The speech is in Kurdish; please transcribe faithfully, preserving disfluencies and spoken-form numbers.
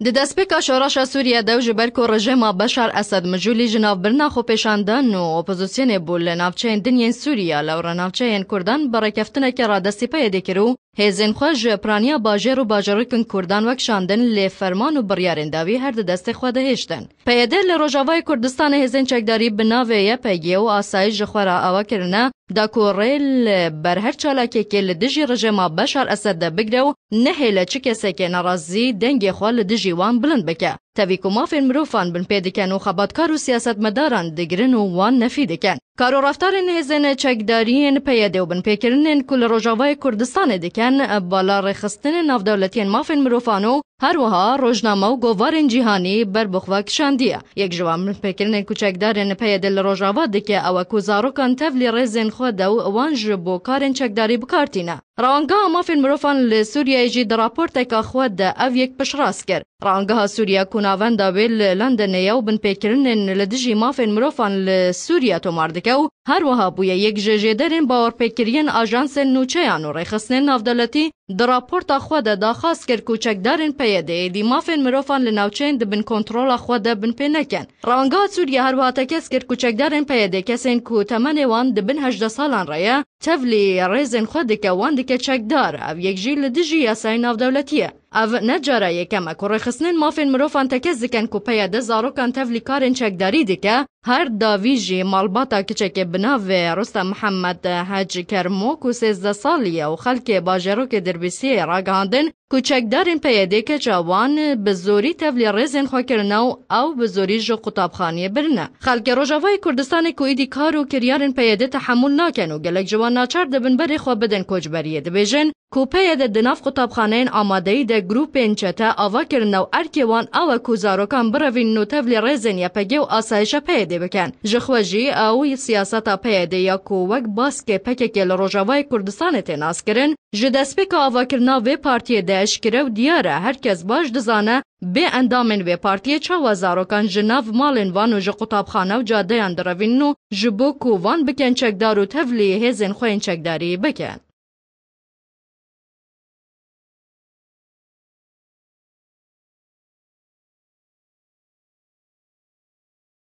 Di destpêka şoreşa Sûriye de û ji ber ku rejêma Beşar Esed mijûlî ji navbirina xwepêşandan û opozisyonê bû li navçeyên din yên Sûriye, lewre navçeyên Kurdan bi rêkeftineke radestî PYDê kir û hêzên xwe ji piraniya bajêr û bajarokên Kurdan wekişandin, lê ferman û biryarên dawî her di destê xwe de hêştin. PYD li Rojavayê Kurdistanê hêzên çekdarî bi navê YPG û asayîş ji xwe re ava kirine, da ku rê li ber her çalakekê li dijî rejêma Beşar Esed de bigre û nehêle çi kesekê nerazî dengê xwe li dijî wan bilind bike. Tevî ku mafên mirovan binpê dikin û xebatkar û siyasetmedaran digirin û wan nefî dikin. Kar û reftarên hêzên çekdariyên PYD û binpêkirinên ku li Rojavayê Kurdistanê dikin, bala rêxistinên navdewletiyên mafên mirovan û her wiha rojname û govarên cîhanî ber bi xwe kişandiye. Yek ji wan binpêkirinên ku çekdarên PYD li Rojava dike, ew e ku zarokan tevlî rêzên xwe de û wan ji bo karên çekdarî bi kar tîne. Rawangeha Mafên Mirovan li Sûriyeyê jî di raporteka xwe de ev yek piştrast kir. Rawangeha Sûriye ku navenda wê li Londonê ye û binpêkirinên li dijî mafên mirovan li Sûriye tomar dike û her wiha bûye yek ji jêderên bawerpêkiriyên ajansên nûçeyan û rêxistinên navdewletî, di raporta xwe de daxwaz kir ku çekdarên PYD'ê êdî mafên mirovan li navçeyên di bin kontrola xwe de binpê nekin. Rawangeha Sûriye her wiha tekez kir ku çekdarên PYD'ê kesên ku temenê wan di bin hejdeh salan re ye, tevlî rêzên xwe dike, wan dike çekdar, ev yek jî li dijî yasayên navdewletî ye. Ev ne cara yekem e ku rêxistinên mafên mirovan tekez dikin ku PYD zarokan tevlî karên çekdarî dike, her davî jî malbata kiçekê bi navê Rustem Mihemed Hec Kermo ku sêzdeh salî ye û xelkê bajarokê Dirbîsiyê ragihandin ku çekdarên PYD'ê keça wan bi zorî tevlî rêzên xwe kirine û ew bi zorî ji qutabxaniyê birine. Xelkê Rojavayê Kurdistanê ku êdî kar û kiryarên PYD'ê tehemûl nakin û gelek ji wan naçar dibin berê xwe bidin koçberiyê, dibêjin ku PYD di nav qutabxaneyên amadeyî de grûpên çete ava kirine û erkê wan ew e ku zarokan birevînin û tevlî rêzên YPG û asayişa PYD'ê bikin. Ji xwe jî ew siyaseta PYD'ê ya ku wek baskê PKK li Rojavayê Kurdistanê tê naskirin, ji destpêka avakirina vê partiyê de eşkere û diyar e, her kes baş dizane bê endamên vê partiyê çawa zarokan ji nav malên van û ji qutabxane û cadeyan direvînin û ji bo ku van bikin çekdar û tevlî hêzên xwe yên çekdarî bikin.